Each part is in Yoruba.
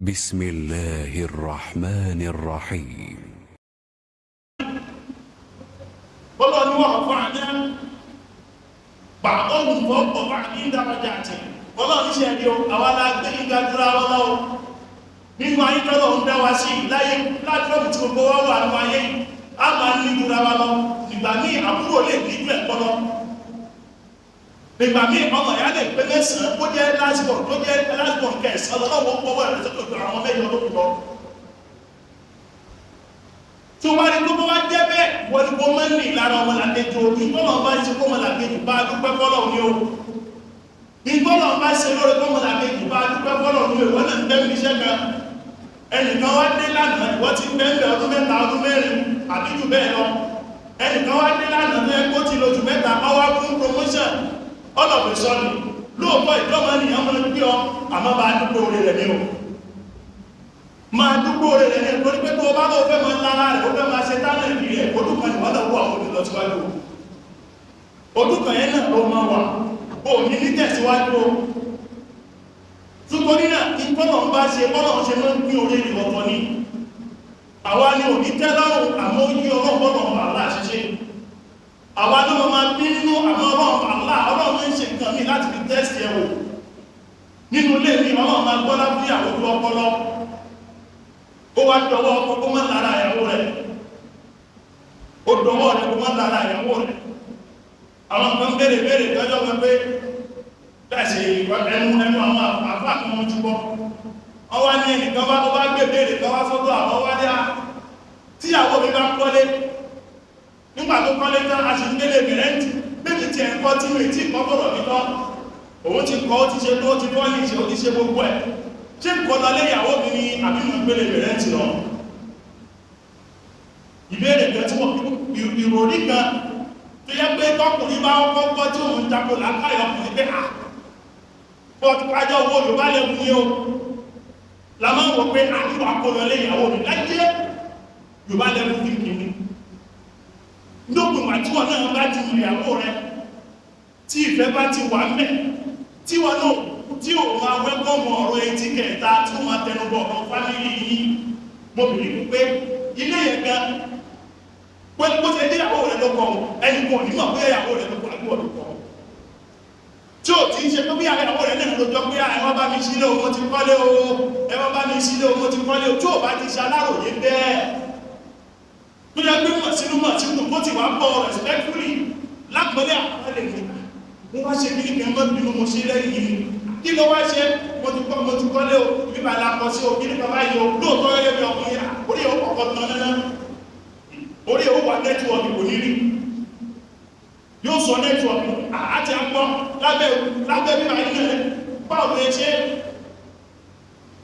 بسم الله الرحمن الرحيم. Ọlọ́run ní wọ́n fún àná bàbọ́ọ̀lù fọ́pọ̀ bá ní ìdárajà àti Ọlọ́run ṣe ẹ̀rí o, àwa la gbé ìgbà jura wọn lọ nínú ayé tọ́lọ̀ ń dá wa sí láyé látọ́ọ̀mù tí gbogbo wa wà nínú ayé yìí, a máa ní jura wa lọ. Ìgbà míì àbúrò lè ní ju ẹ̀kọ́ lọ, ìgbà míì ọmọ ìyá lè pé mẹ́sàn-án kó jẹ́ lásìkò tó jẹ́ lásìkò kẹsàn-án lọ́wọ́ pọ́wọ́ ẹ̀rọ tó tó àwọn mẹ́jọ tó kù lọ. Tí wọ́n rí gbogbo wá jẹ́ bẹ́ẹ̀, wọ́n ní kó mọ́ ní ìlara ọmọlàkejì o. Ìtọ́nà bá ṣe kó ọmọlàkejì bá dúpẹ́ fọ́lọ̀ ní o. Ìtọ́nà bá ṣe lórí kó ọmọlàkejì bá dúpẹ́ fọ́lọ̀ ní o. Ìwọ́n náà ń bẹ́ mi iṣẹ́ kan, ẹnìkan wá dé lánàá, ìwọ́n ti ń bẹ́ ń bẹ ọdún 3 ọdún 4 àbí jù bẹ́ẹ̀ lọ. Ẹnìkan wá dé lánàá tó yẹ kó ti lóṣù 3, ọwá fún promotion all of a sudden. Lóòótọ́ ìjọba nìyẹn máa ń gbé ọ, àmọ́ bá dúpẹ́ orí rẹ̀ ní o, máa dúpọ̀ rẹ̀ rẹ̀ ní ẹ̀kọ́ pé tó bá lọ fẹ́ máa lára rẹ̀, ó fẹ́ máa ṣe tánà ìdí rẹ̀. Odúkan ni wọ́n lọ wọ́ àwọn olùlọ síwájú, odúkan yẹn náà ló máa wà ó ní ní tẹ̀síwájú o. Túnkọ́ nínà ìtọ́nà ń bá ṣe bọ́lọ̀ ṣe máa ń pín orí rẹ̀ ọ̀tọ̀ ni. Àwa ni ò ní tẹ́ lọ́rùn, àmọ́ ó yí ọlọ́pọ̀lọ́ àlá ṣiṣẹ́. Àwa ló máa bí nínú àmọ́ ọlọ́run àlá ọlọ́run ń ṣe nǹkan mi láti fi tẹ́sì ẹ̀ wò nínú ilé mi. Ọlọ́run máa gbọ́lá fún ìyàwó tó ọpọlọ, ó wá dọwọ́ ọkọ kó má lára ìyàwó rẹ̀, ó dọwọ́ rẹ̀ kó má lára ìyàwó rẹ̀. Àwọn kan béèrè béèrè lọ́jọ́ kan pé láìsí ẹnu ẹnu àwọn àfáà kan wọn túbọ̀ wọ́n wá ní ẹnìkan bá wá gbé béèrè kan wá sọ́dọ̀ àwọn wá ní tíyàwó mi bá kọ́lé, nígbà tó kọ́lé tán a sì ń gbélé mìrẹ́ǹtì méjì tí ẹ̀ ń kọ́ tí mi tí kọ́kọ́rọ̀ mi tán, òun ti kọ́, ó ti ṣe tó, ó ti kọ́ ní ìṣe, ó ti ṣe gbogbo ẹ̀. Ṣé nǹkan lọ léyàwó mi ní àbí mo gbélé mìrẹ́ǹtì lọ? Ìbéèrè kan tí wọ́n ìròrí kan tó yẹ pé tọkùnrin bá kọ́kọ́ tí òun tako làákàyè ọkùnrin pé à bọ́ọ̀tù kájọ owó Yorùbá lẹ́kùn ní o la máa ń wọ pé àríwá kó lọ léyàwó mi láyé. Yorùbá lẹ́kùn fi kìíní lókùn àti wọn náà bá ti mọ ìyàwó rẹ, tí ìfẹ́ bá ti wà mẹ́, tí wọn náà tí ò máa wẹ́gbọ́mọ ọ̀rọ̀ etí kẹta tí ó máa tẹnubọ̀ ọ̀rọ̀ fámílì yìí, mo bìrì pé ilé yẹn gan pé bó ṣe dé ìyàwó rẹ lọ́kọ̀ ẹnì kan ò ní mọ̀ bóyá ìyàwó rẹ lọ́kọ̀ àbí ọ̀dọ́kọ̀ tí ò tí ń ṣe pé bí ìyàwó rẹ náà lójọ́ pé ẹ wá bá mi sílé o, mo ti kọ́lé o, ẹ wá bá mi sílé o, mo ti kọ́lé o, tí ò bá ti ṣe aláròyé bẹ́ẹ̀ tó yẹ pé mọ̀ sínú mọ̀ sínú bó ti wà bọ̀ respectfully lápẹ́lẹ́ àwọn ẹlẹ́gbẹ̀ẹ́ mo wá ṣe kíní kan mọ́ bínú mo ṣe lẹ́yìn yìí, kí ló wá ṣe, mo ti kọ́, mo ti kọ́lé o, ibi bá la kọ sí o, kí ní bàbá yìí o. Lóòótọ́ gẹ́gẹ́ bí ọkùnrin yà orí ẹ̀ ó kọ̀kọ́ tán náná, orí ẹ̀ ó wà nẹ́tíwọ̀kì kò ní rí, yóò sọ nẹ́tíwọ̀kì àti àgbọ̀ lábẹ́ lábẹ́ bíbá yìí náà báwo ló ṣe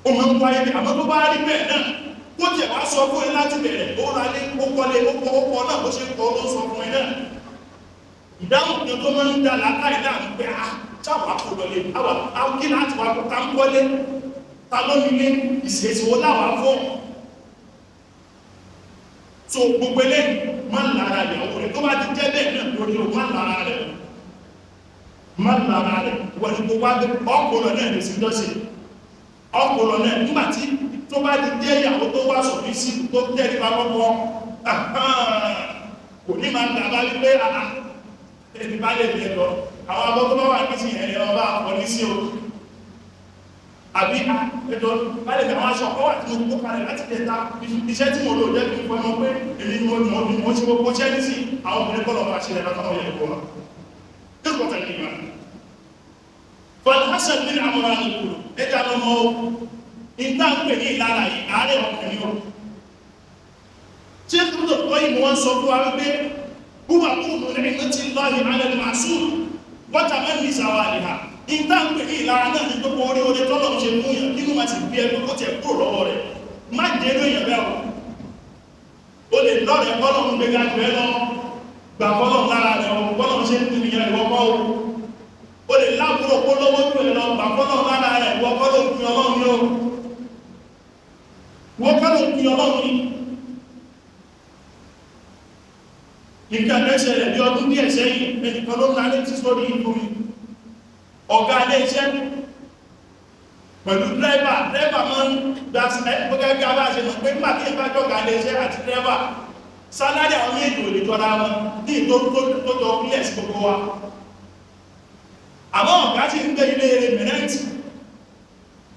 ó máa ń wáyé bí. Àmọ́ tó bá rí bẹ́ẹ̀ náà, kó tiẹ̀ wá sọ fún ẹ láti bẹ̀rẹ̀, ó ra lé, ó kọ́lé, ó kọ́, ó kọ́ náà bó ṣe ń kọ́ ló sọ fún ẹ náà. Ìdáhùn kan tó máa ń dá làákàyè láàmú pé a sáwà kò lọlé àwà kí láti wà kó tá ń kọ́lé, ta ló nílé, ìṣèṣì wo láwà fún. So gbogbo eléyìí má lára ìyàwó rẹ̀, tó bá ti jẹ́ bẹ́ẹ̀ náà lórí o, má lára rẹ̀, má lára rẹ̀. Wọ́n ní gbogbo ọkùnrin náà lè sí lọ́sẹ̀ ọkùnrin náà nígbà tí tó bá ti jẹ́ ìyàwó tó wá sọ̀bí sí tó tẹ́ nípa kọ́kọ́ kò ní máa dàbá wípé àà ẹni bá lè bí ẹ̀lọ àwọn abọ́ tó bá wà ní sí ẹ̀rẹ̀ ọba àpọ̀ ní sí o, àbí ẹ̀dọ̀ bá lè àwọn aṣọ ọkọ̀ wà tí mo kó kalẹ̀ láti tẹta iṣẹ́ tí mo lò jẹ́ kí n fọ́ ẹmọ pé èmi ni mo mọ̀ bí mo ṣe gbogbo ṣẹ́ ní sí àwọn obìnrin kọ́ lọ́wọ́ àṣẹ ẹ̀rọ táwọn yẹ kó wọn. Fọlhásán ní àmọ́ra ní kúrò ẹja lọ́mọ o, ìta ń pè ní ìlara yìí àárẹ̀ ọkùnrin o. Ṣé kúrò tó yìí mo wọ́n sọ fún wa wípé huwa kúrò ní ìrántí lọ́yìn alẹ́ màsúù wọ́tà mẹ́rin ìsàwà àdìhà. Ìta ń pè ní ìlara náà ní gbogbo orí orí tọ́lọ̀ ń ṣe fún yàn kí ló máa sì bí ẹgbẹ́ kó tiẹ̀ kúrò lọ́wọ́ rẹ̀. Má jẹ́ inú èèyàn bẹ́ẹ̀ o. O lè lọ́rẹ̀ẹ́ kọ́lọ̀ ń gbéga jù ẹ lọ, gbà kọ́lọ̀ lára rẹ̀ o, kọ́lọ̀ ń ṣe ń tún ìyẹn ìwọ kọ́ o. O lè lábúrò kó lọ́wọ́ jù ẹ lọ, gbà kọ́lọ̀ lára rẹ̀, ìwọ kọ́ ló ń fi Ọlọ́run ní o. Ìwọ kọ́ ló ń fi Ọlọ́run ní. Nǹkan kan ṣẹlẹ̀ bí ọdún díẹ̀ sẹ́yìn, ẹnìkan ló ń la létí sórí ìlú mi. Ọ̀gá ilé iṣẹ́ Pẹ̀lú dírẹ́bà, dírẹ́bà máa ń gba gẹ́gẹ́ bá ṣe mọ̀ pé nígbà tí ìbá jọ̀gá lè ṣe àti dírẹ́bà, sálárì àwọn méjì ò lè jọra wọn ní ìtò tó jọ kílẹ̀ sí gbogbo wa. Àmọ́ ọ̀gá sì ń gbé ilé eré mẹ́rẹ́ǹtì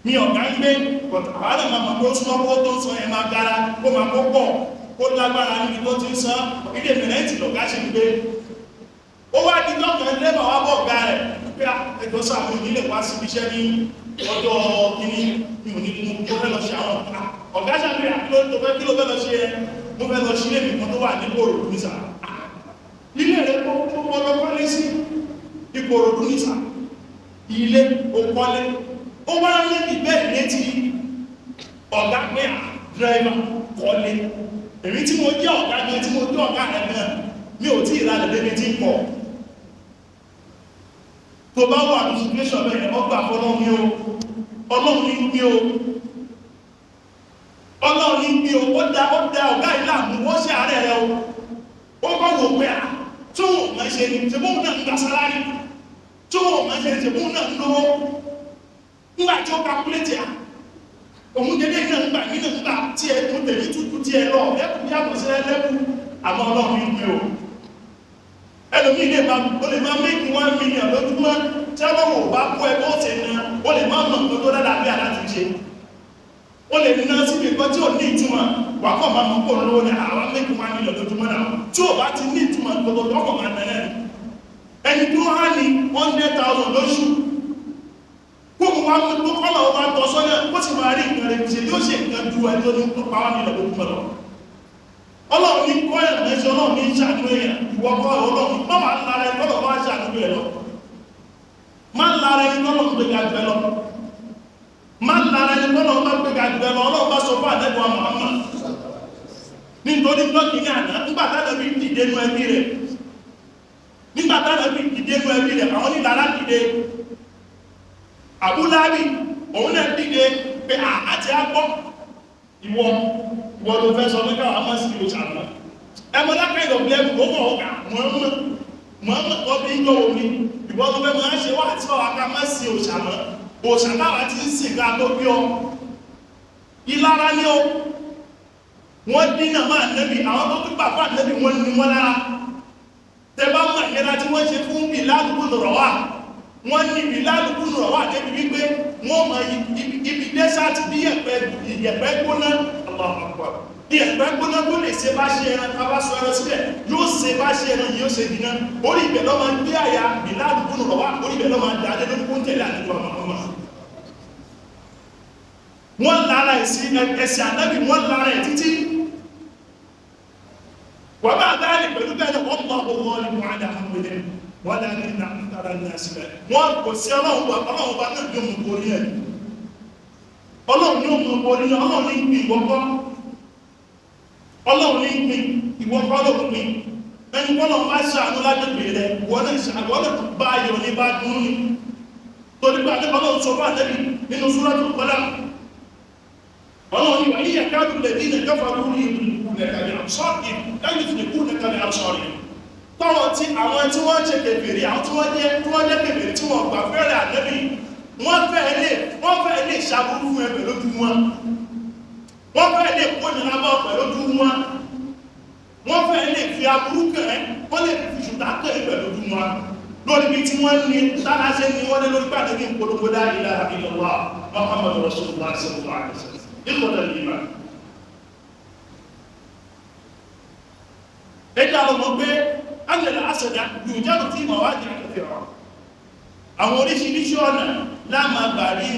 ní ọ̀gá ń gbé, àwọn náà máa mọ̀ pé ó súnmọ́ kó tó ń sọ ẹ máa gara, kó máa kó pọ̀, kó lágbára níbi tó ti ń san. Ilé mẹ́rẹ́ǹtì lọ̀gá sì ń gbé. Ó wá di lọ́kàn dírẹ́bà wá bọ̀ ọ̀gá rẹ̀ pé ẹjọ́ sáà mo nílé wá síbi iṣẹ́ ní ọjọ́ kìíní, mi ò ní mú kó fẹ́ lọ ṣe àwọn ọ̀gá ṣàbí àkíló kí ló fẹ́ lọ ṣe ẹ? Mo fẹ́ lọ ṣe ilé mi kan tó wà ní Ìkòròdú ní sà. Ilé rẹ̀ kó lọ kọ́lé sí Ìkòròdú ní sà. Ilé ó kọ́lé. Ó wá ń lé mi bẹ́ẹ̀ létí ọ̀gá pé à dírẹ́fà kọ́lé. Èmi tí mo jẹ́ ọ̀gá gan, tí mo jẹ́ ọ̀gá rẹ̀ gan, mi ò tí ì ralẹ̀ débi tí ń pọ̀. Tó bá wà ní situation bẹ́ẹ̀, ọgbà fọlọ́run ní o, ọlọ́run ní gbé o, ọlọ́run ní gbé o. Ó da ọ̀gá ìlànà ó ṣe àárẹ̀ rẹ o. Ó kọ́ wò pé à tó wò máa ṣe ni ṣe bóun náà ń gba sálárì, tó wò máa ṣe ni ṣe bóun náà ń lówó. Nígbà tí ó calculate à òun dédé náà ń gbà mí náà ń gbà tí ẹ tó tẹ̀lé tútù tí ẹ lọ lẹ́kùn yàtọ̀ sí ẹlẹ́kùn. Àmọ́ ọlọ́run ní gbé o. Ẹlòmíì lè máa ó lè máa make 1 million lójúmọ́, tí ọlọ́run ò bá kó ẹ bó ṣe na, ó lè máa mọ̀ nǹkan tó dára bí àdá ti ṣe. Ó lè ná síbi nǹkan tí ò ní ìtumọ̀, wà kọ́ máa mọ̀ kó lówó ní àwọn make 1 million lójúmọ́ náà. Tí ò bá ti ní ìtumọ̀ gbogbo ọkọ̀ máa nà náà. Ẹni tó há ní 100,000 lóṣù, kó mu wá mú kó kọ́lọ̀ wá tọ́ sọ́nà, ó sì máa rí nǹkan rẹ̀ ṣe, yóò ṣe nǹkan ju ẹni tó ní pa 1 million lójúmọ́ lọ. Ọlọ́run ní kọ́ ẹ̀rọ ẹ̀ṣọ́, ọlọ́run ní ṣàánú èèyàn, ìwọ kọ́ ọlọ́run má wà lára ẹni tọ́lọ̀ wá ṣàánú ẹ̀ lọ. Má lára ẹni tọ́lọ̀ ń gbéga jù ẹ lọ. Má lára ẹni tọ́lọ̀ ń gbéga jù ẹ lọ. Ọlọ́run bá sọ fún àdẹ́gbọ̀n Muhammad nítorí lọ́kì ní àná, nígbà tánàbí dìde nú ẹbí rẹ̀, nígbà tánàbí dìde nú ẹbí rẹ̀, àwọn onílára dìde. Abu Lahabi òun náà dìde pé àti àgbọ̀ ìwọ ìwọ ló fẹ́ sọ pé káwọn ọmọ sí ìlú ṣàmọ́. Ẹmọ lákàá ìdọ̀bí ẹ̀kú ó mọ̀ ọ̀gá mọ̀ọ́mọ̀ mọ̀ọ́mọ̀ tó bí ń gbọ́ omi. Ìwọ ló fẹ́ máa ṣe wá àti ọ̀wá ká má sí òṣàmọ́. Òṣà táwa ti ń sìn ká tó bí ọ. Ìlara ni ó. Wọ́n dínà máa nẹ́bí, àwọn tó tún bàbá nẹ́bí wọ́n ní wọ́n lára. Tẹ bá mọ̀ ìlera tí wọ́n ṣe fún Bilal ibn Rabah. Wọ́n ní Bilal ibn Rabah débi wípé wọ́n mọ ibi dẹ́sàtì bí ìyẹ̀pẹ̀ gbóná. Ìyẹ̀pẹ̀ gbóná tó lè ṣe bá ṣe ẹran, ká bá sọ ẹran sílẹ̀, yóò ṣe bá ṣe ẹran yóò ṣe dínà. Orí ibẹ̀ lọ́ máa ń gbé àyà Bilal ibn Rabah, orí ibẹ̀ lọ́ máa ń dá adé lórí kó ń tẹ̀lé àdúgbò àwọn ọmọ. Wọ́n lára ẹ̀sìn ànábì, wọ́n lára ẹ̀ títí. Wọ́n bá dáàlì pẹ̀lú bẹ́ẹ̀ wọ́n mọ owó ọlọ́run àdá àmúlẹ̀ wọ́n dá ní ìdára ní àṣìlẹ̀. Wọ́n kò sí ọlọ́run bá ọlọ́run bá náà yóò mú borí ẹ̀. Ọlọ́run yóò mú borí ẹ̀, ọlọ́run ní pín ìwọ́kọ́. Ọlọ́run ní pín ìwọ́kọ́ ló pín. Ẹni kọ́lọ́run bá ṣàánú lágbègbè rẹ̀, wọ́n náà ṣàánú, wọ́n náà bá ayọ̀ ní bá dùn ní. Torí pé àdébọ̀ ọlọ́run sọ fún àdébì nínú Suratul Qalam. Ọlọ́run ní wà ní yàkádù lẹ́bí ní kafaru ní ìlú tọ́wọ́ tí àwọn tí wọ́n ṣe kèfèrí, àwọn tí wọ́n jẹ́ kèfèrí tí wọ́n gbà fẹ́rẹ̀ ànábì, wọ́n fẹ́ lè ṣàbúrú fún ẹgbẹ̀ lójú wọn, wọ́n fẹ́ lè kó nira bá ọ̀pẹ̀ lójú wọn, wọ́n fẹ́ lè fi aburú kẹ̀ ẹ́, wọ́n lè fi ṣùtá kẹ̀ ẹ́ pẹ̀lú ojú wọn lórí bí tí wọ́n ní tára ṣe ní wọ́n lé lórí pàdé ní polówó la ilaha illallah Muhammadu Rasulullah sallallahu alaihi wasallam. Ìkọ̀tà ìmọ̀ ẹjọ́ àwọn ọmọ pé ánìyàn àṣẹ̀dá yóò jẹ́ tí ìmọ̀ wá jẹ́ àkẹfẹ́ ọ̀rọ̀ àwọn oríṣiríṣi ọ̀nà láàmà gbàrí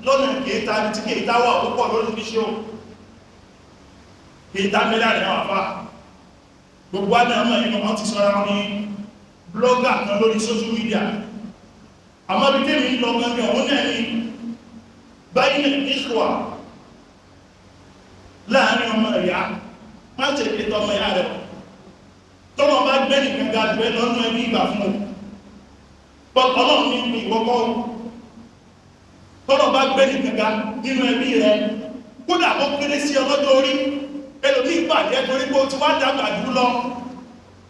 lọ́nà kèéta tí kèéta wà púpọ̀ lóríṣiríṣi o kèéta mẹ́lá rẹ̀ wà fà gbogbo àná ọmọ inú wọn ti sọ́ra ní blogger kan lórí social media. Àmọ́ bí tèmi ń lọ gangan òun náà ni báyìí náà ìṣòwà láàrin ọmọ ìyá má ṣe ètò ọmọ ìyá rẹ̀ tọ́lọ́ bá gbẹ́ nìkan ga jù ẹ lọ́nà ẹbí ìgbà fún o ọlọ́run ní ìwọ́kọ́ tọ́lọ́ bá gbẹ́ nìkan ga nínú ẹbí rẹ kódà ó kéré sí ọlọ́jọ́ orí ẹlòmí ìpàdé torí pé ó ti wá dàgbà jù lọ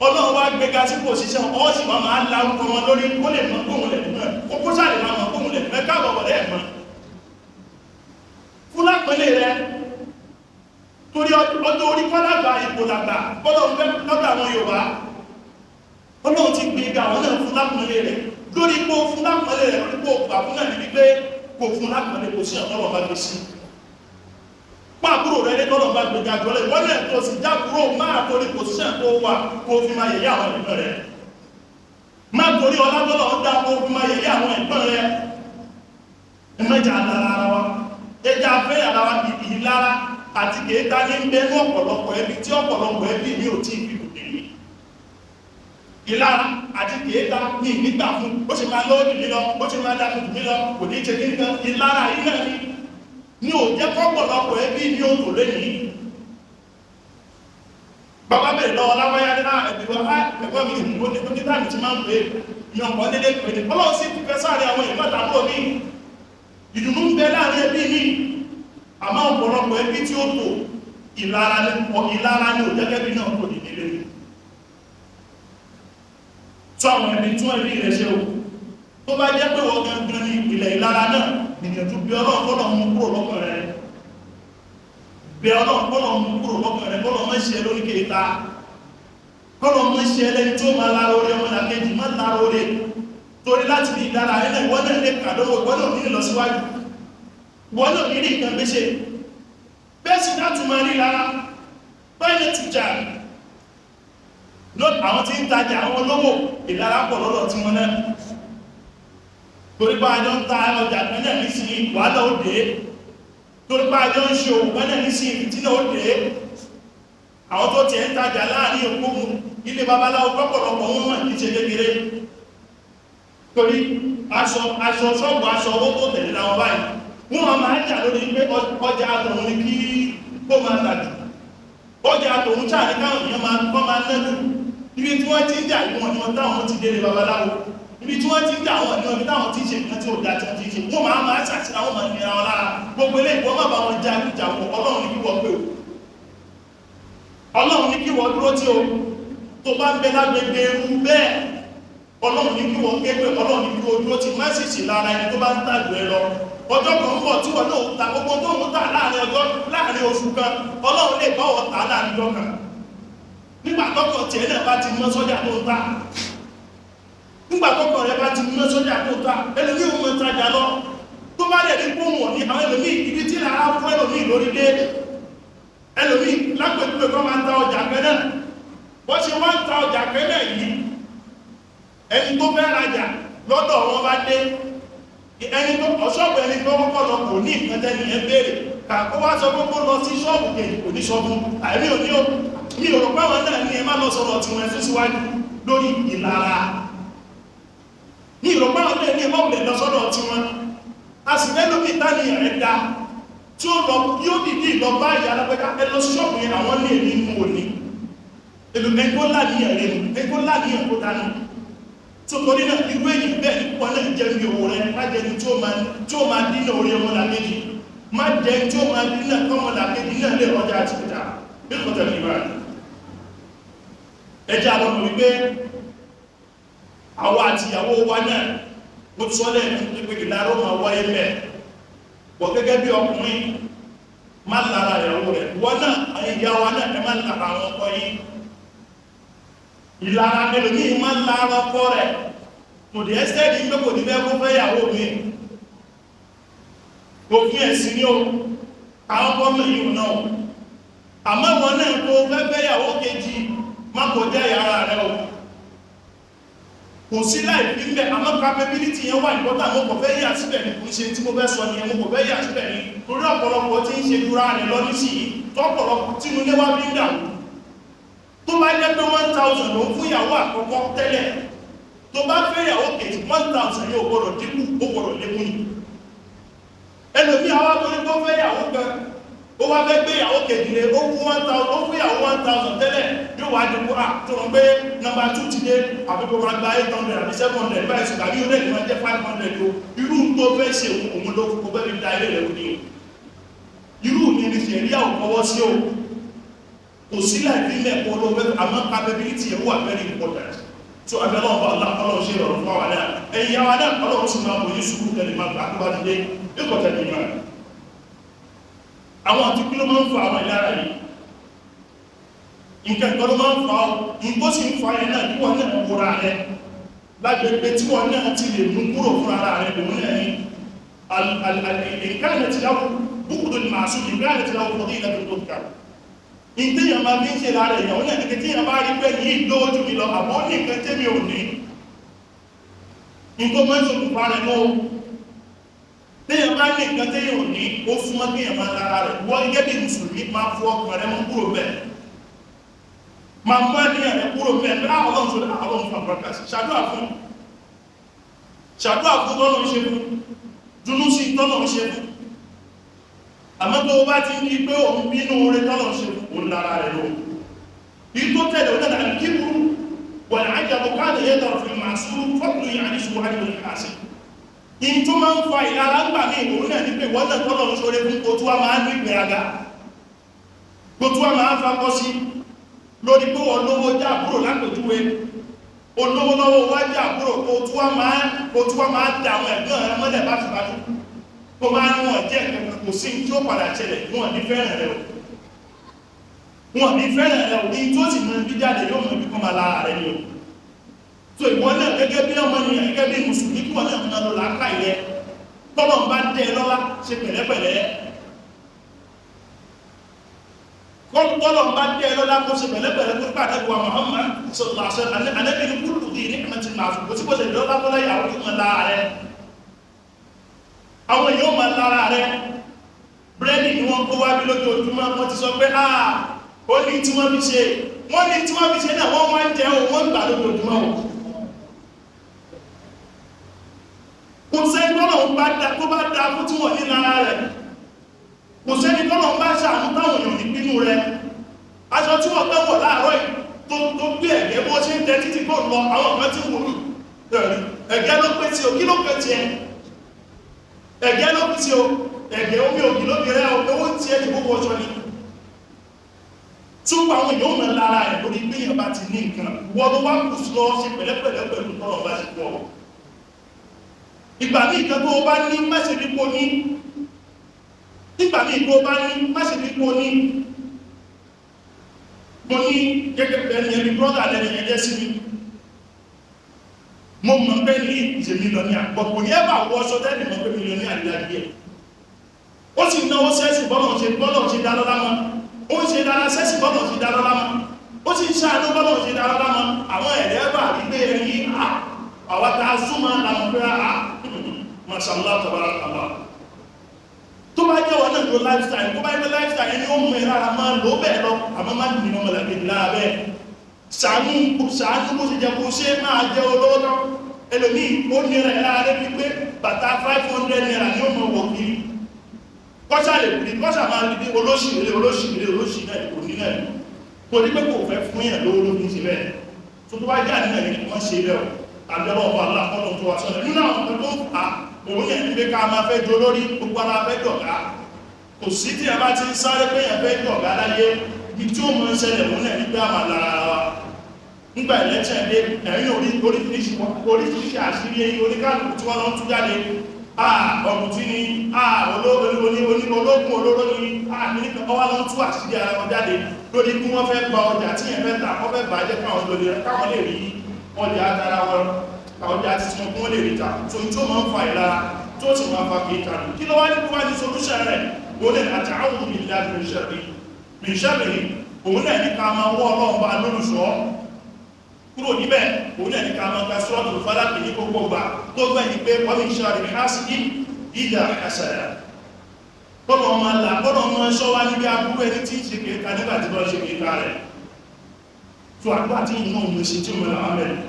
ọlọ́run wá gbéga sí pòṣíṣàn ọ́ sì máa máa la orúkọ wọn lórí kó lè mọ kóhun lẹ̀ mọ́ kókó sáà lè máa mọ kóhun lẹ̀ mọ́ káàbọ̀ wọlé ẹ̀ mọ́ lápọ̀nlé rẹ. Torí ọjọ́ orí kọ́lágbà ipò làgbà bọ́lọ̀ ń fẹ́ lọ́dọ̀ àwọn Yorùbá. Ọlọ́run ti gbé ga àwọn náà fún lápọ̀nlé rẹ̀. Lórí ipò fún lápọ̀nlé rẹ̀, lórí ipò gbà fún náà ní wípé kò fún lápọ̀nlé kò sí ọ̀tọ́lọ̀ bá gbé sí. Pàbúrò rẹ̀ lẹ́tọ́lọ̀ bá gbé ga jọlẹ̀, wọ́n náà tó sì jábúrò máa torí pòsíṣàn tó wà kó fi máa yẹ̀yẹ́ àwọn ẹ̀gbọ́n rẹ̀. Má torí ọlátọ́lọ̀ ń dá kó fi máa yẹ̀yẹ́ àwọn ẹ̀gbọ́n rẹ̀. Ẹ mẹ́jà lára ara wa. Ẹja fẹ́ ara wa ìlara àti kèéta ní ń bẹ ní ọ̀pọ̀lọpọ̀ ẹbí tí ọ̀pọ̀lọpọ̀ ẹbí mi ò tí ì fi kò dé. Ìlara àti kèéta ní ìnígbà fún, ó ṣe máa lọ́wọ́ jù mí lọ, ó ṣe máa dákun jù mí lọ, kò ní ṣe kíní kan. Ìlara yìí náà ni ní ò jẹ́ kọ́pọ̀lọpọ̀ ẹbí ní òtò lẹ́yìn. Bàbá bẹ̀rẹ̀ lọ́wọ́ láwáyá ní ẹbí wa, ẹ̀gbọ́n mi ní ó ní táìmù tí máa ń pè é, ní ọ̀pọ̀ dédé pè é. Ọlọ́run sì ti fẹ́ sáré àwọn ìmọ̀ tàbúrò mi. Ìdùnnú ń bẹ láàrin ẹbí mi. Àmọ́ ọ̀pọ̀lọpọ̀ ẹbí tí ó tò ìlara ní ò jẹ́ kẹ́bí náà kò ní nílé. Tó àwọn ẹbí tún ẹbí rẹ̀ ṣe o. Tó bá jẹ́ pé wọ́n gangan ní ìpìlẹ̀ ìlara náà, gbìyànjú bí Ọlọ́run kọ́lọ̀ mú kúrò lọ́kàn rẹ̀. Bí Ọlọ́run kọ́lọ̀ mú kúrò lọ́kàn rẹ̀, kọ́lọ̀ má ṣe lórí kéta. Kọ́lọ̀ má ṣe ẹlẹ́ni tó máa lára orí ọmọ làkejì, má lára orí. Torí láti bí ìlara rẹ̀ náà, ìwọ náà lè kàdánwò, ìwọ náà ní lọ síwájú. Ìwọ náà ní rí nǹkan gbéṣe. Bẹ́ẹ̀ sì dá tún máa rí lára. Bẹ́ẹ̀ ni tùjà. Àwọn tí ń tajà àwọn olówó ìlara pọ̀ lọ́dọ̀ tí wọ́n náà. Torí bá àjọ ń ta ọjà kan náà nísìnyí wàhálà ó dé. Torí bá àjọ ń ṣe òwò kan náà nísìnyí fìtínà ó dé. Àwọn tó tiẹ̀ ń tajà láàrin òkú ilé babaláwo pọ̀pọ̀lọpọ̀ wọn mọ̀ ní ṣe kékeré. Torí aṣọ aṣọ ṣọ́ọ̀bù aṣọ owó tó tẹ̀lé láwọn báyìí. Wọ́n máa jà lórí pé ọjà àtọ̀hún ni kí kó máa tà jù. Ọjà àtọ̀hún ṣáà ní káwọn èèyàn máa kọ́ máa ná jù. Ibi tí wọ́n ti ń jà ìwọ̀n ni wọ́n táwọn ti délé babaláwo. Ibi tí wọ́n ti ń jà àwọn ìwọ̀n ibi táwọn ti ń ṣe nǹkan tí ó da tí wọ́n ti ń ṣe. Wọ́n máa máa ṣàṣìlá wọn máa nira wọn lára. Gbogbo eléyìí wọ́n má bá wọn já ìjà wọn. Ọlọ́run ní kí wọ́n pé o. Ọlọ́run ní kí wọ́n dúró tí o. Tó bá ń bẹ lágbègbè ewu bẹ́ẹ̀. Ọlọ́run ní kí wọ́n ké pé Ọlọ́run ní kí wọ́n dúró tí má sì sì lára ẹni tó bá ń tàgbé ẹ lọ. Ọjọ́ kan ń bọ̀ tí wọ́n náà ta gbogbo tó ń tà láàrin ọjọ́ láàrin oṣù kan. Ọlọ́run lè bá wọn tà láàrin ọjọ́ kan. Nígbà tọ́kọ̀ tiẹ̀ náà bá ti mọ́ sọ́jà tó ń ta. Nígbà tọ́kọ̀ rẹ bá ti mọ́ sọ́jà tó ń ta, ẹlòmíì ò mọ tajà lọ. Tó bá lè rí pòmò ní àwọn ẹlòmíì ibi tí làá fún ẹlòmíì lórí dé. Ẹlòmíì lápẹ̀júwe kọ́ máa ń ta ọjà kan náà. Bọ́ ṣe wá ń ta ọjà kan náà yìí, ẹni tó fẹ́ rajà lọ́dọ̀ wọn bá dé. Ẹni tó ọ̀ṣọ́ọ̀bù ẹni tó kọ́kọ́ lọ kò ní nǹkan tẹ́ni ẹ béèrè. Kàkó wá sọ pé kó lọ sí ṣọ́ọ̀bù kejì kò ní sọ fún. Àìrí òní o, mi ò rò pé àwọn náà ní ẹ má lọ sọ̀rọ̀ tí wọ́n ẹ̀sùn síwájú lórí ìlara. Mi ò rò pé àwọn náà ní ẹ má wulẹ̀ lọ sọ́dọ̀ tí wọ́n. A sì fẹ́ lómi ìtànìyàn rẹ̀ da tí ó lọ yóò dìdí lọ bá ìyá alágbèéká ẹ lọ ṣọ́ọ̀bù yẹn àwọn ní èmi mú òní. Èlò ẹgbó láníyàn rẹ̀ nù, ẹgbó láníyàn tó dánú. Tó torí náà irú èyí bẹ́ẹ̀ ní púpọ̀ náà jẹ́ mi òwò rẹ̀ má jẹ́ ní tí ó máa dínà orí ọmọlàkejì. Má jẹ́ tí ó máa dínà kọ́mọlàkejì náà lè rọjà àti ìjà. Bí kò tẹ̀lé ìbára. Ẹjẹ́ àwọn ọmọ wípé àwa àti ìyàwó wa náà ó tún sọ́lẹ̀ ní pé ìlara ó máa wáyé mẹ́. Bọ̀ gẹ́gẹ́ bí ọkùnrin má lára ìyàwó rẹ̀. Wọ́n náà, àwọn ìyá wa náà ẹ má lára àwọn ọkọ yín. Ìlara ẹlòmíì má lára ọkọ rẹ̀. Kò dé ẹ́sẹ̀dì pé kò ní fẹ́ kó fẹ́ ìyàwó mi. Òfin ẹ̀sìn ni o, àwọn ọkọ mọ̀ yìí náà. Àmọ́ ìwọ náà tó fẹ́ fẹ́ ìyàwó kejì má kọjá ìyára rẹ o. Kò sí láì fi ń bẹ̀, àmọ́ capability yẹn wà important. Mo kò fẹ́ yà síbẹ̀ ni, kò ń ṣe tí mo fẹ́ sọ nìyẹn, mo kò fẹ́ yà síbẹ̀ ni. Torí ọ̀pọ̀lọpọ̀ tí ń ṣe dúra rẹ̀ lọ nísìnyí, tọ́pọ̀lọpọ̀ tínú ilé wá fi ń dàrú. Tó bá jẹ́ pé 1,000 ló ń fún ìyàwó àkọ́kọ́ tẹ́lẹ̀, tó bá fẹ́ ìyàwó kejì 1,000 yóò gbọ́dọ̀ dínkù, ó gbọ́dọ̀ lékún ni. Ẹlòmíì àwa torí pé ó fẹ́ ìyàwó kan, ó wá fẹ́ gbé ìyàwó kejì lé, ó fún 1,000, ó fún ìyàwó 1,000 tẹ́lẹ̀, yóò wá dínkù, à tó rọ pé nọ́mbà 2 ti dé, àbí kó máa gba 800 àbí 700 báyìí sùn, àbí ó lè máa jẹ́ 500 o. Irú tó fẹ́ ṣe òun ló kó fẹ́ fi da ilé rẹ̀ wò ni o. Irú mi ni ṣẹ̀ríà ò fọwọ́ sí o. Kò sí láì fi mẹ́kọ̀ọ́ ló fẹ́, àmọ́ capability yẹn wà very important. So abẹ́lẹ́ ọba Ọlọ́run ṣe ìrọ̀rùn fún àwa náà. Ẹ̀yin àwa náà Ọlọ́run sì máa bò ní sùúrù tẹ̀lé máa gbà tó bá ti dé. Ẹ̀kọ́ tẹ̀lé máa. Àwọn àti kí ló máa ń fa àwọn ìlara yìí? Nǹkan kan ló máa ń fa ọ, nǹkan sì ń fa ẹ náà kí wọ́n náà wúra rẹ lágbègbè tí wọ́n náà ti lè mú kúrò fún ara rẹ. Òun náà ni ìkànnì ti dáwọ́ búkúdù ní màásù, ìkànnì ti dáwọ́ fọdí ìlànà tó kà. Ìtẹ̀yàn máa fi ń ṣe lára èèyàn, òun náà ní kí tíyàn bá rí pé ní ìdójú mi lọ, àbó ní nǹkan tẹ́mi ò ní, nǹkan máa ń ṣokùnfà rẹ̀ mọ́. Téèyàn bá ní nǹkan téèyàn ò ní, ó súnmọ́ kéèyàn máa lára rẹ̀. Wọ́n gẹ́gẹ́ bí mùsùlùmí, máa fọ ọkàn rẹ̀ mọ́ kúrò bẹ́ẹ̀, máa mú àníyàn rẹ̀ kúrò bẹ́ẹ̀ pé àwọn ọlọ́run ṣe, àwọn ọlọ́run fún àbúrọ̀kà sí, ṣàdúrà fún, ṣàdúrà fún tọ́lọ́ ń ṣe fún, dúnú sí tọ́lọ́ ń ṣe fún. Àmọ́ tó o bá ti ń di pé òun bínú oore tọ́lọ́ ń ṣe fún, òun lára rẹ̀ lò. Ìtó tẹ̀lé òun náà kíburú wal ajabu kana yadhharu fil ma'sur fadlu ya'rishu 'anhu al-hasid. In tó máa ń fa ìlara ń gbà ní ìwòrán náà ní pé wọ́n náà tọ́lọ̀ ń ṣoore fún, kò tó wá máa ń ní ìgbéraga, kò tó wá máa ń fakọ́ sí lórí pé wọ́n lówó já àbúrò lápèjúwe, olówó lọ́wọ́ wá já àbúrò, kò tó wá máa da àwọn ẹ̀gbọ́n rẹ mọ́lẹ̀ báṣubàṣu, kó máa ní wọn jẹ́ nǹkan. Kò sí tí ó padà ṣẹlẹ̀, wọn ní fẹ́ràn rẹ o, wọn ní fẹ́ràn rẹ o. Ní tó sì mọ ibi jáde, yóò mọ ibi kọ́ máa lára rẹ ni o. So ìwọ náà gẹ́gẹ́ bí ọmọ nìyẹn, gẹ́gẹ́ bí mùsùlùmí, kí wọn náà máa lò láàkà yẹ. Tọ́lọ̀ ń bá dẹ́ ẹ lọ́lá, ṣe pẹ̀lẹ́pẹ̀lẹ́. Tọ́lọ̀ ń bá dẹ́ ẹ lọ́lá, kó ṣe pẹ̀lẹ́pẹ̀lẹ́. Tó pàdé wa Muhammad sallallahu alaihi wasallam, Ànábì ní kúlù dì ní ẹ̀mẹ́tì máa fò kó sí kó ṣe lọ́lá tó láyé, àwọn tó máa lára rẹ, àwọn èèyàn máa lára rẹ. Búrẹ́dì ni wọ́n kó wá bí lójoojúmọ́, wọ́n ti sọ pé ó ní tí wọ́n fi ṣe, wọ́n ní tí wọ́n fi ṣe náà, wọ́n máa ń jẹun, wọ́n ń gbà lójoojúmọ́ wọn. Kò sẹ́ni tọ́lọ̀ ń bá da tó bá da fún tí wọ́n ní lára rẹ̀. Kò sẹ́ni tọ́lọ̀ ń bá ṣàánú táwọn èèyàn ní bínú rẹ̀. Aṣọ tí wọ́n gbẹ́ wọ̀ láàárọ̀ yìí tó gbé ẹ̀gẹ́, bó ṣe ń tẹ títí kó lọ, àwọn kan tí wò ó ẹ̀gẹ́ ló pé tí o, kí ló pé tiẹ̀? Ẹ̀gẹ́ ló pé tí o, ẹ̀gẹ́ omi ògì ló fi rẹ́ o, owó tiẹ̀ ti gbogbo ọṣọ ni. Túbọ̀ àwọn èèyàn mọ̀ lára ẹ̀ lórí pé èèyàn bá ti ní nǹkan, wọ́n ló wá kù sí lọ ṣe pẹ̀lẹ́pẹ̀lẹ́ pẹ̀lú tọ́lọ̀ bá ṣe pọ̀. Ìgbà míì kan tó o bá ní, má ṣe bí kò ní. Nígbà míì tó o bá ní, má ṣe bí kò ní. Mo ní gẹ́gẹ́ ẹni ẹni brọ́dà lẹ́ni ẹjẹ́ sí mi, mo mọ̀ pé ní ìṣe mílíọ̀nìà, bọ̀ kò ní ẹ̀bà wọ ọṣọ tẹ́lẹ̀ mọ̀ pé mílíọ̀nìà ní láyé ẹ̀. Ó sì náwó sẹ́sì, bọ́lọ̀ ṣe dá lọ́lá mọ́. Ó ń ṣe dára sẹ́sì, bọ́lọ̀ ṣe dá lọ́lá mọ́. Ó sì ń ṣàánú, bọ́lọ̀ ṣe dá lọ́lá mọ́. Àwọn ẹ̀rẹ́ bà rí pé ẹni àwọn tá a súnmọ́ làwọn pé a mashallah tabarakallah. Tó bá jẹ́ wọn náà lo lifestyle, tó bá jẹ́ lifestyle ẹni ó mú ẹ lára, máa lò bẹ́ẹ̀ lọ, àmọ́ má ní ọmọ làkejì lára bẹ́ẹ̀. Ṣàánú, ṣàánú bó ṣe jẹ́ kó ṣe máa jẹ́ olówó tán. Ẹlòmíì ó nira ẹ̀ lára débi pé bàtà ₦500 ni ó mọ wọ̀ kiri, kọ́ṣà lè rí, kọ́ṣà máa rí bí olóṣì ilé, olóṣì ilé, olóṣì náà kò ní náà kò ní pé kò fẹ́ fún yàn lówó ló fi ń ṣe bẹ́ẹ̀. Tó bá jẹ́ àníyàn ní wọ́n ṣe bẹ́ẹ̀ o. Àbẹ̀wò ọ̀pọ̀ aláàkọ́nà tó wà sọ́nà nínú àwọn ọ̀pọ̀ tó ń fà á, òun yẹn ní pé ká máa fẹ́ jó lórí gbogbo ara, fẹ́ dọ̀gá. Kò sí tí a bá ti ń sáré pé yẹn fẹ́ dọ̀gá láyé, ibi tí ó mọ̀ ń ṣẹlẹ̀, òun náà ní pé àmà lára wa. Nígbà election dé, ẹ̀yìn oríṣiríṣi àṣírí eyín oníkálukú tí wọ́n lọ ń tú jáde. Ọ̀mùtí ni, ológun olóró ni, nípa ọwá lọ ń tú àṣírí ara wọn jáde lórí bí wọ́n fẹ́ gba ọjà tí yẹn fẹ́ tà, wọ́n fẹ́ bàjẹ́ káwọn lè rí ọjà tara wọn, ọjà títí wọn kún lè rí ta. Tó tó máa ń fa ìlara, tó sì máa fa kìí ta. Kí ló wá ní kó wá ní solution rẹ̀? Òun náà àti àwọn ìlà mìíṣẹ́rì, òun náà ní ká máa wọ́ Ọlọ́run bá lólùṣọ́ kúrò níbẹ̀. Òun náà ní ká máa gba Suratul Falaq ní gbogbo gbà tó gbẹ̀yìn pé wọ́n min sharri hasidin idha hasada. Kọ́nà ọmọ là, kọ́nà ọmọ ṣọ́ wá níbi aburú ẹni tí ń ṣe kéka nígbà tí wọ́n ṣe kéka rẹ̀. Tó àdúrà tí ìyàn òun ṣe tí ó mẹ́ra wọn mẹ́rin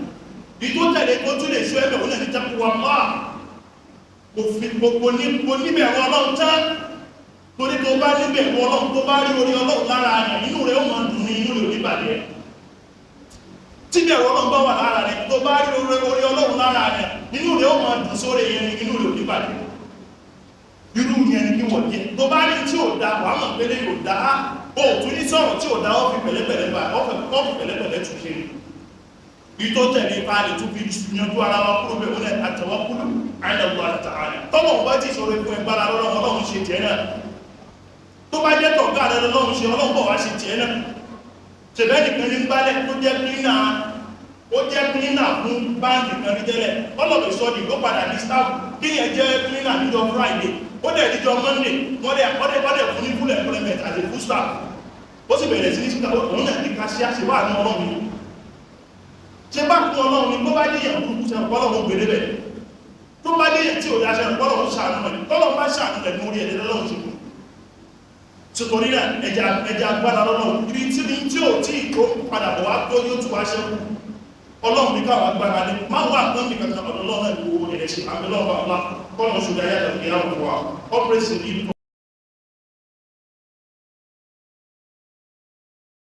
ìtó tẹ̀lé tó tún lè ṣọ́ ẹ̀bẹ̀, òun náà ní taqwa Allah. Kò níbẹ̀rù Ọlọ́run tán, torí tó bá níbẹ̀rù Ọlọ́run, tó bá rí orí Ọlọ́run lára rẹ̀, inú rẹ̀ ó máa dùn ní, inú rẹ̀ ò ní bàjẹ́. Tí bẹ̀rù Ọlọ́run bá wà lára rẹ̀, tó bá rí orí Ọlọ́run lára rẹ̀, inú rẹ̀ ó máa dùn sórí yẹn ni, inú rẹ̀ ò ní bàjẹ́. Irú yẹn ni kí wọ́n jẹ́. Tó bá rí tí ò da, wàá mọ̀ pé lè ò da, ó tún ní sọ̀rọ̀ tí ò da, ó fi pẹ̀lẹ́pẹ̀lẹ́ bá ó fi pẹ̀lẹ́pẹ̀lẹ́ tún ṣe. Ìtó tẹ̀lé ipa lè tún fi yanjú ara wa kúrò bẹ́ẹ̀, wọ́n àtawakkulu ala Allah ta'ala. Tọ́lọ̀ bá ti sọ̀rọ̀ ikú ẹgbára lọ́rọ̀, Ọlọ́run ṣe jẹ́ náà. Tó bá rẹ lọ́lọ́run ṣe, Ọlọ́run bọ̀ wá ṣe tiẹ̀ náà. Ṣèbẹ́ nìkan ní gbálẹ̀ tó jẹ́ cleaner, ó jẹ́ cleaner fún báńkì kan rí tẹ́lẹ̀, ọlọ́pẹ̀ sọ́ọ̀dì ló padà ní staff. Kí yẹn jẹ́ cleaner níjọ́ Friday, ó dẹ̀ níjọ́ Monday, wọ́n dẹ̀ ọdẹ ọdẹ fún ní full employment as a full staff. Ó sì bẹ̀rẹ̀ sí ní síta. Òun náà ní cashier. Ṣe wà ní Ọlọ́run ni? Ṣe bá kún Ọlọ́run ni? Bó bá dé yẹn burúkú, ṣe Ọlọ́run gbèrè bẹ̀. Tó bá dé yẹn tí ò yá, ṣe Ọlọ́run ṣàánú rẹ̀. Tọ́lọ́run bá ṣàánú rẹ̀ lórí ẹ̀ lọ́lọ́run ṣe kú. Sotori náà, ẹja ẹja agbára lọ́nà ibi tí ní tí ò tí tó padà bọ̀ wá tó yóò tún wá ṣẹ́kù. Ọlọ́run ní káwọn agbára ní má wà pọ́n ní kankan ọ̀dọ̀ Ọlọ́run náà. Ìwò ẹ̀rẹ̀ ṣe àmì lọ́wọ́ ọlá kọ́nà ṣùgbọ́n ayé àtàkì ìyá òkú wa ọ́pẹ́rẹ́sì ní ìlú.